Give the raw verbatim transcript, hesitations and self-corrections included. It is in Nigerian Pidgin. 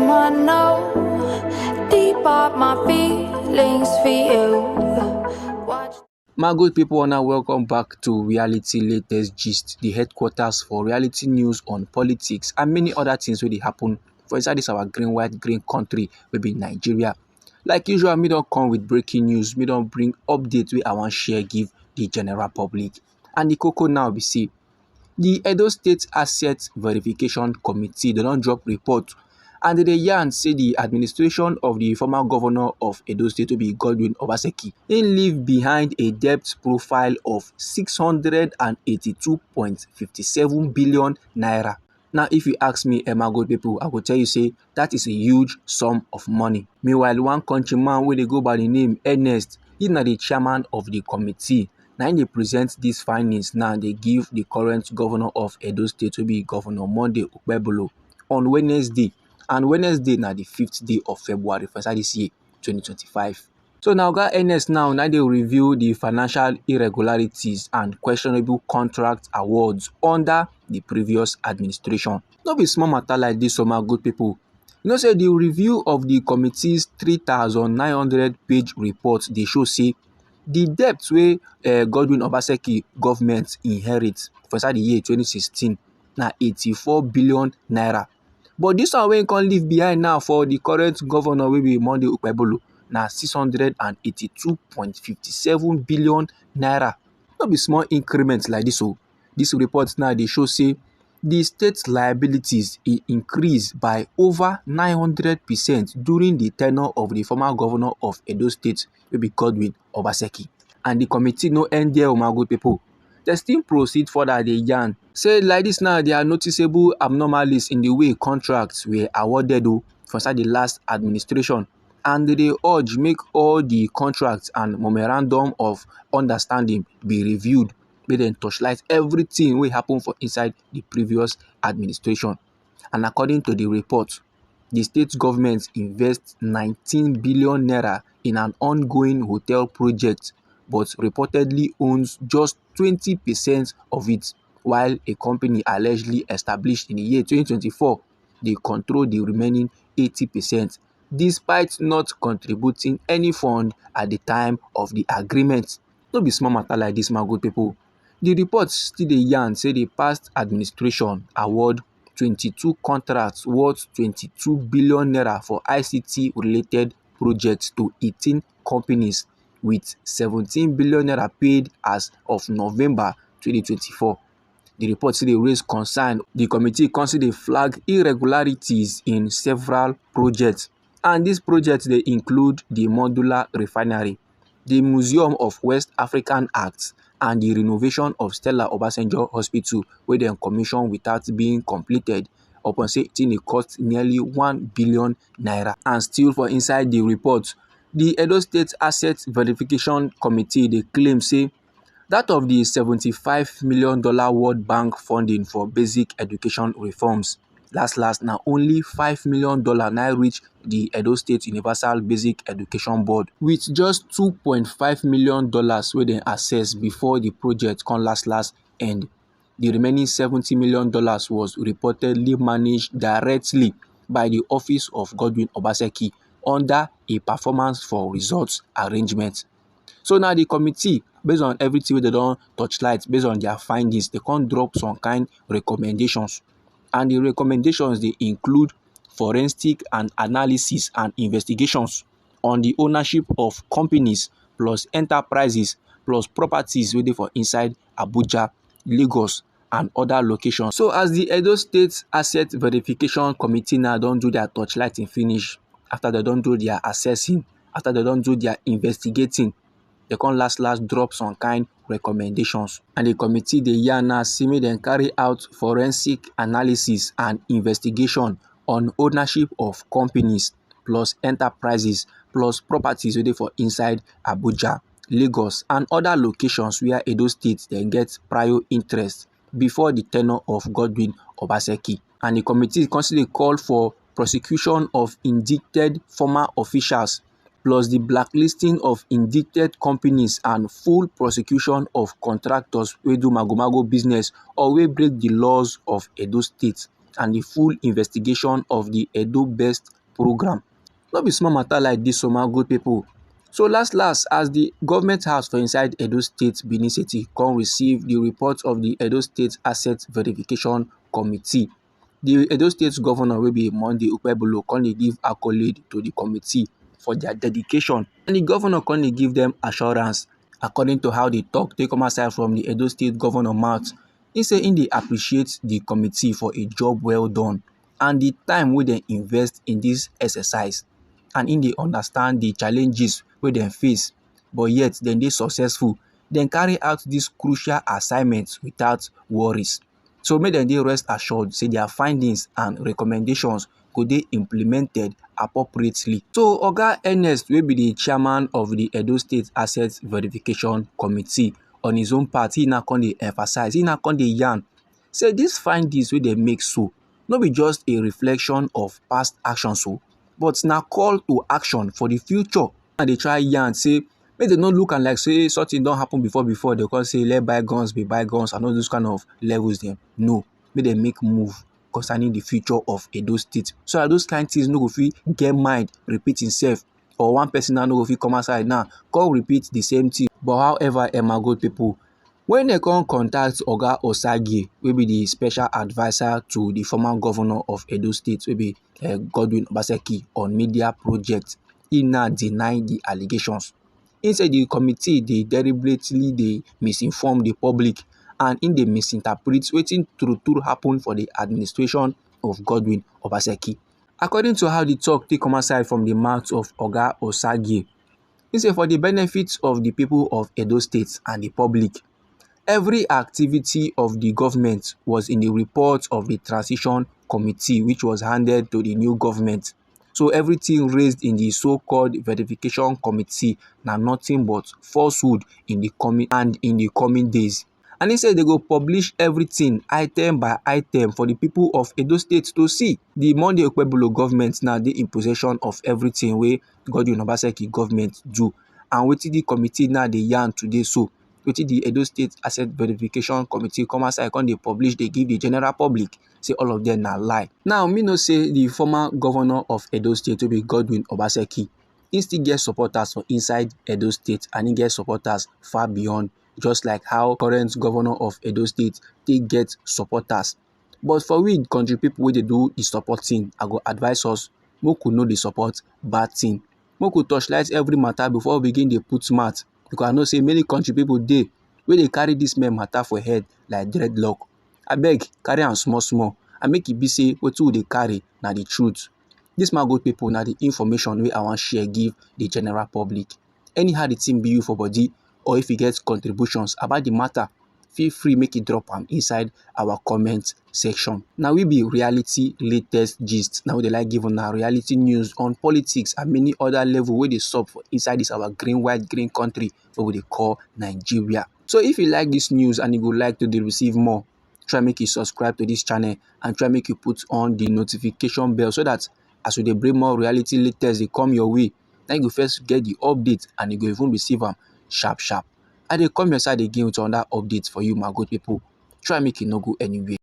I know deep up my feelings for you. Watch. My good people, now welcome back to Reality Latest Gist, the headquarters for reality news on politics and many other things wey dey happen for inside this our green, white, green country wey be Nigeria. Like usual, me don come with breaking news, me don bring update wey I wan share give the general public. And the koko now be say, the Edo State Asset Verification Committee, they don drop report and they dey yarn say the administration of the former governor of Edo State, wey be Godwin Obaseki, im leave behind a debt profile of six hundred and eighty-two point fifty-seven billion naira. Now, if you ask me, eh, my good people, I go tell you say that is a huge sum of money. Meanwhile, one countryman wey dey go by the name Ernest, he na the chairman of the committee. Na im dey present these findings now, dey give the current governor of Edo State, wey be Governor Monday Okpebholo, on Wednesday. And Wednesday na the fifth day of February for inside this year, twenty twenty-five. So now, Oga Ernest now, now dey review the financial irregularities and questionable contract awards under the previous administration. No be small matter like this, so my good people. You know say the review of the committee's three thousand nine hundred page report dey show say the debt wey, eh, Godwin Obaseki government inherit for inside the year twenty sixteen na eighty-four billion naira. But this one wey im come leave behind now for the current governor, wey be Monday Okpebholo, na six hundred and eighty-two point fifty-seven billion naira. No be small increment like this o. This report now dey show say the state liabilities e increase by over nine hundred percent during the tenure of the former governor of Edo State, wey be Godwin Obaseki. And the committee no end there, o my good people. They still proceed further, dey yarn say like this now, there are noticeable abnormalities in the way contracts were awarded o for inside the last administration, and they dey urge make all the contracts and memorandum of understanding be reviewed, make dem torchlight everything wey happen for inside the previous administration. And according to the report, the state government invest nineteen billion naira in an ongoing hotel project, but reportedly owns just twenty percent of it, while a company allegedly established in the year twenty twenty-four dey control the remaining eighty percent, despite not contributing any fund at the time of the agreement. No be small matter like this, my good people. The report still dey yarn say the past administration award twenty-two contracts worth twenty-two billion naira for I C T related projects to eighteen companies, with seventeen billion naira paid as of November twenty twenty-four. The report still dey raise concern. The committee come still dey flag irregularities in several projects, and these projects dey include the modular refinery, the Museum of West African Arts, and the renovation of Stella Obasanjo Hospital, wey dem commission without being completed, upon say e cost nearly one billion naira. And still for inside the report, the Edo State Asset Verification Committee dey claim say that of the seventy-five million dollar World Bank funding for basic education reforms, last last na only five million dollar na reach the Edo State Universal Basic Education Board, with just two point five million dollars wey dem assess before the project come last last end. The remaining seventy million dollars was reportedly managed directly by the office of Godwin Obaseki under a performance for results arrangement. So now the committee, based on everything wey dem don torchlight, based on their findings, dem come drop some kind recommendations. And the recommendations dey include forensic and analysis and investigations on the ownership of companies plus enterprises plus properties wey dey for inside Abuja, Lagos, and other locations. So as the Edo State Asset Verification Committee now don do their torchlighting finish, after dem don do their assessing, after dem don do their investigating, dem come last last drop some kind recommendations. And the committee dey yarn now say make dem carry out forensic analysis and investigation on ownership of companies plus enterprises plus properties wey dey for inside Abuja, Lagos, and other locations where Edo State dem get prior interest before the tenure of Godwin Obaseki. And the committee come still dey call for prosecution of indicted former officials, plus the blacklisting of indicted companies and full prosecution of contractors wey do magomago business or wey break the laws of Edo State. and the full investigation of the Edo Best program. No be small matter like this, so my good people. So last last, as the government house for inside Edo State, Benin City, come receive the report of the Edo State Asset Verification Committee, the Edo State governor wey be Monday Okpebholo come dey give accolade to the committee for their dedication, and the governor come dey give them assurance. According to how the talk take come outside from the Edo State governor mouth, he say he dey appreciate the committee for a job well done and the time wey dem invest in this exercise, and he dey understand the challenges wey dem face, but yet dem dey successful. Dem carry out this crucial assignment without worries. So make dem dey rest assured say their findings and recommendations go dey implemented appropriately. So Oga Ernest, wey be the chairman of the Edo State Asset Verification Committee, on his own part, he now come dey emphasize, he now come dey yarn say these findings wey dem make so no be just a reflection of past actions o, but na call to action for the future. And dey try yarn say make dem no look am like say something don happen before before, dem come say let bygones be bygones and all those kind of levels dem. No, make dem make move concerning the future of Edo State, so that those kind things no go fit get mind repeat himself, or one person now no go fit come outside now come repeat the same thing. But however, eh, my good people, when dem come contact Oga Osagie, wey be the special adviser to the former governor of Edo State, wey be, eh, Godwin Obaseki, on media project, he now deny the allegations. He say the committee dey deliberately dey misinform the public and he dey misinterpret wetin true true happen for the administration of Godwin Obaseki. According to how the talk take come outside from the mouth of Oga Osagie, he say for the benefit of the people of Edo State and the public, every activity of the government was in the report of the transition committee, which was handed to the new government. So everything raised in the so-called verification committee na nothing but falsehood in the coming and in the coming days. And he said they go publish everything item by item for the people of Edo State to see. The Monday Okpebholo government now dey in possession of everything wey Godwin Obaseki government do, and wetin the committee now dey yarn today so, wetin the Edo State Asset Verification Committee come outside come dey publish, dey give the general public, say all of them na lie. Now, me know say the former governor of Edo State, wey be Godwin Obaseki, he still get supporters for inside Edo State and he get supporters far beyond, just like how current governor of Edo State take get supporters. But for we country people wey dey do the supporting, I go advise us make we no dey support bad thing. Make we torchlight every matter before we begin dey put mouth, because I know say many country people dey wey dey carry this men matter for head like dreadlock. Abeg, carry am small small and make e be say wetin we dey carry na the truth. This, my good people, na the information wey I wan share give the general public. Anyhow the thing be you for body, or if you get contributions about the matter, feel free make you drop am inside our comment section. Now we be reality latest gist. Now we dey like give una reality news on politics and many other level wey dey sup for inside this our green, white, green country wey we dey call Nigeria. So if you like this news and you go like to dey receive more, try make you subscribe to this channel and try make you put on the notification bell, so that as we dey bring more reality latest dey come your way, na you go first get the update and you go even receive am sharp sharp. I dey come your side again with another update for you, my good people. Try make you no go anywhere.